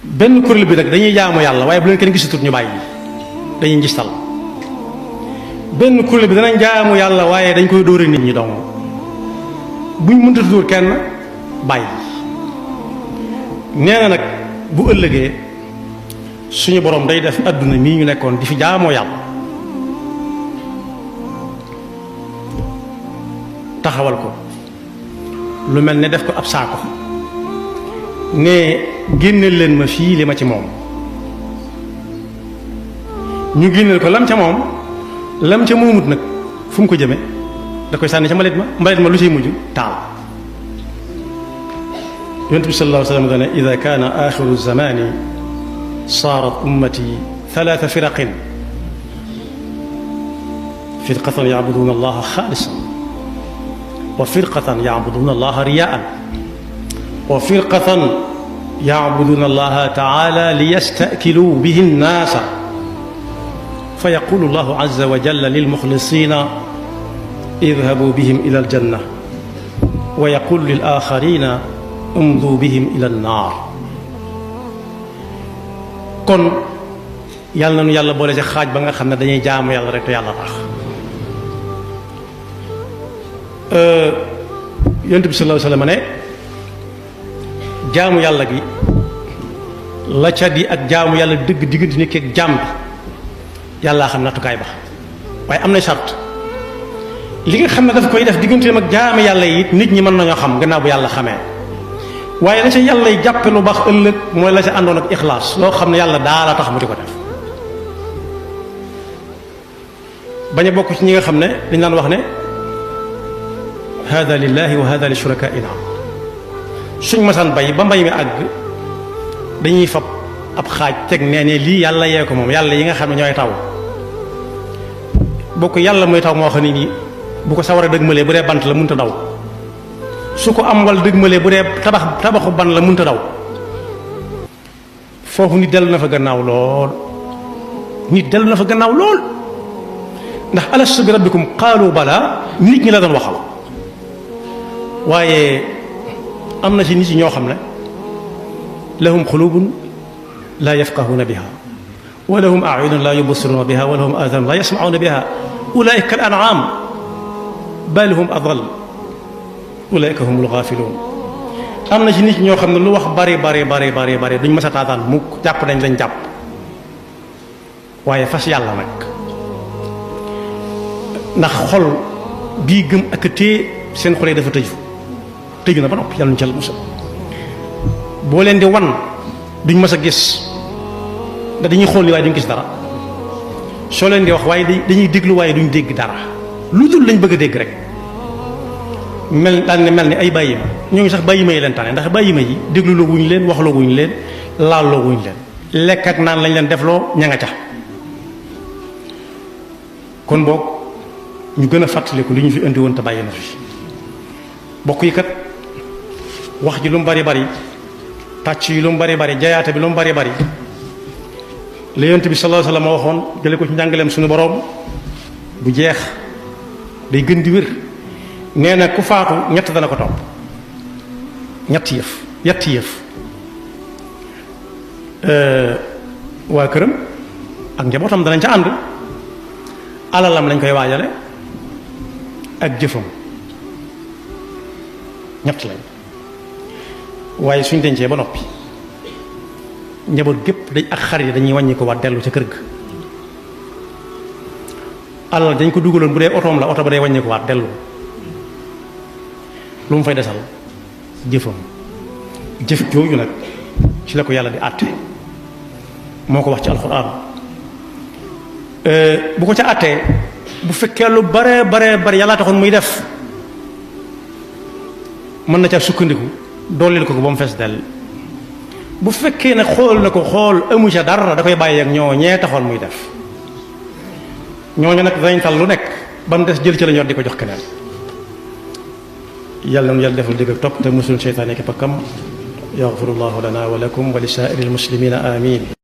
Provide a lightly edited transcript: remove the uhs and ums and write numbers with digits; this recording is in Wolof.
benn kuréel bi nag dañuy jaamu yàlla waaye bu leen kenn gisatut ñu bàyyi dañuy ngistal benn kuréel bi danañ jaamu yàlla waaye dañ koy dóore nit ñi dong buñ mënta dóor kenn bàyyi. nee na nag bu ëllëgee suñu borom day def adduna mii ñu nekkoon di fi jaamoo yàlla taxawal ko lu mel ne def ko ab saako ne génneel leen ma fii li ma ci moom ñu génneel ko lam ca moom lam ca moomut nag fu mu ko jëme da koy sànni ca mbalit ma lu ciy mujj taal. yonent bi sallallahu alayhi wa sallam dane ida kaana axiru zamani saarat ummati thalaatha firaqin firqatan yacbuduuna allaha xaalisan wa firqatan yacbuduuna allaha riyaan wa firqatan yacbuduuna allaha taala liyastakiluu bihi nnaasa fa yaqulu allahu azza wa jalla lilmuxlisina idhabuu bihim ila aljanna wa yaqulu lil axarina umdu bihim ila nnaar. kon yàlla na nu yàlla boole ci xaaj ba nga xam ne dañuy jaamu yàlla rek te yàlla tax. yonent bi sallallahu alayhi wa sallam ne jaamu yàlla gi la ca di ak jaamu yàlla dëgg diggante nit ki ak jaam bi yàllaa xam nattukaay ba waaye am na charte li nga xam ne daf koy def digganteem ak jaamu yàlla yi it nit ñi mën nañoo xam gannaaw bu yàlla xamee waaye la ca yàlla yi jàppe lu baax ëllëg mooy la ca àndoon ak ixlaas loo xam ne yàlla daala tax mu di ko def bañ a bokk ci ñi nga xam ne dañ daan wax ne hada lillahi wa hada li shurakaina suñ masaan bay ba mbay mi àgg dañuy fab ab xaaj teg nee ne lii yàlla yee ko moom yàlla yi nga xam ne ñooy taw bokk yàlla mooy taw moo xam ne nii bu ko sawar a dëgmalee bu dee bant la mënta daw su ko am wal dëgmalee bu dee tabaxu ban la mënta daw foofu nit dellu na fa gannaaw lool ndax alastu bi rabbikum qaalu bala nit ñi la doon waxal waaye am na ci nit ñoo xam ne lahum xulubun laa yafqahuuna biha wa lahum aayunun laa yubsiruuna biha wa lahum aadanun laa yasmacuuna biha ulaika kal an'aam bal hum adal ulaika humul gaafiluun. am na ci nit ñoo xam ne lu wax bari duñ mës a taataan mukk jàpp nañ lañ jàpp waaye fas yàlla nag ndax xol bii gëm ak téye seen xol yi dafa tëju na ba noppi yàlla ñu ci Yàlla musal boo leen di wan duñ mës a gis ndax dañuy xool ni waaye duñ gis dara soo leen di wax waaye dañuy déglu waaye duñ dégg dara lu dul lañ bëgg a dégg rek mel ni ay bàyyi ma ñoo ngi sax bàyyi ma yi leen tane ndax bàyyi ma yi déglu loo wuñ leen wax loo wuñ leen laal loo wuñ leen lekk ak naan lañ leen defloo ña nga ca kon boog ñu gën a fàttaliku li ñu fi indi woon te bàyyi na fi bokk yi kat wax ji lu mu bari tàcc yi lu mu bari jayaate bi lu mu bari la Yonent bi sallallahu alayhi wa sallam waxoon jële ko ci njàngaleem suñu boroom bu jeex day gën di wér nee na ku faatu ñett dana ko topp ñetti yëf waa këram ak njabootam danañ ca ànd alalam lañ koy waajale ak jëfam ñett lañ waaye suñ dencee ba noppi njaboot gépp dañ ak xar yi dañuy wàññi ko waat dellu ca kër ga alal dañ ko dugaloon bu dee otoom la oto ba day wàññi ko waat dellu lu mu fay desal jëfam jëf jooju nag ci la ko yàlla di àtte moo ko wax ci alxuraan bu ko ca àttee bu fekkee lu bare yàlla taxoon muy def mën na ca sukkandiku dooleel ko ba mu fees dell bu fekkee ne xool na ko xool amu ca dara da koy bàyyi ak ñoo ñee taxoon muy def ñooñu nag danañ tal lu nekk ba mu des jël ci la ñor di ko jox keneen yàlla na yàlla defal dégg ak topp te musul seytaane ki pakkam yaxfirullahu lana wa lakum wa li saa'iril muslimina amin